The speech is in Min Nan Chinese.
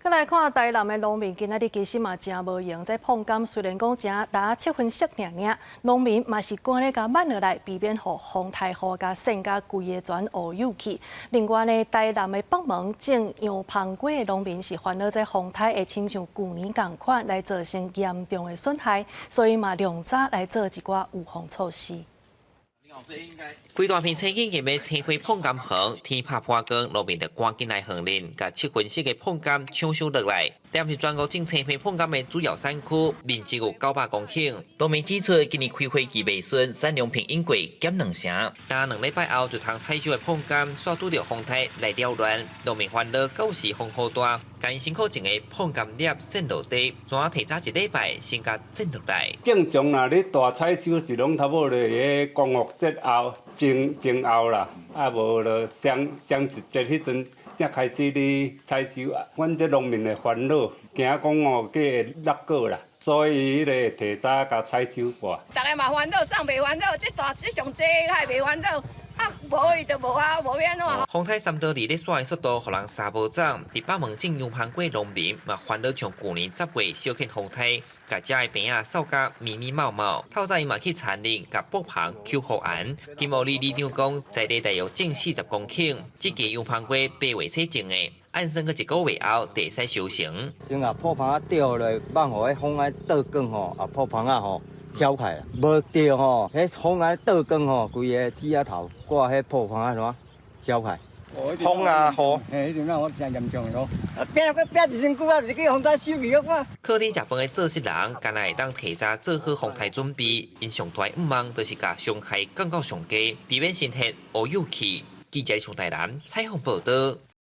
閣來看台南的農民，今仔日其實嘛誠無閒。這膨柑雖然講才焦七分熟爾爾，農民嘛是趕咧共挽落來，避免予風颱雨共搧甲規个全烏有去。另外呢，台南的北門種洋芳瓜的農民是煩惱這風颱會親像舊年仝款來造成嚴重的損害，所以嘛量早來做一寡預防措施。規大片青景入面青花膨柑園，天拍破光，農民就趕緊來園林，共七分熟的膨柑搶收落來。台南是全國種青花膨柑的主要產區，面積有900公頃。農民指出，今年開花期袂順，產量平均過減兩成。但2禮拜後就通採收的膨柑，煞拄著風颱來擾亂，農民煩惱到時風雨大，共辛苦種的膨柑粒搧落地，怎提早一禮拜先共剪落來？正常啦，你大採收是攏差不多佇個光復節後、前前後啦，啊無就雙雙一節彼陣才開始咧採收。阮這農民的煩惱，驚講哦，計會落果啦，所以彼个提早共採收過。逐个嘛煩惱，啥袂煩惱，這大這上濟還袂煩惱。啊，無伊就無啊，無欲按怎。風颱三多里咧徙的速度，予人三無總。佇北門種洋芳瓜農民嘛煩惱，像舊年10月小犬風颱，共遮的棚仔掃甲密密茂茂。透早伊嘛去田裡共布棚抾雨絚。金湖里里長講，在地大約種40公頃，這季洋芳瓜8月初種的，按算閣一個月後就會使收成。先啊，破棚仔掉落，放予彼風仔倒轉吼，啊破棚仔吼。飄開，無著吼，彼風仔倒轉吼，規个鐵仔頭掛彼破棚仔怎飄開？風啊雨，嘿，彼陣我誠嚴重咯。啊，拼閣拼一身軀啊，是去風災收去我。靠天食飯的做事人，敢若會當提早做好風颱準備。𪜶上大願望就是共傷害降到上低，避免身體烏有去。記者上台南採訪報導。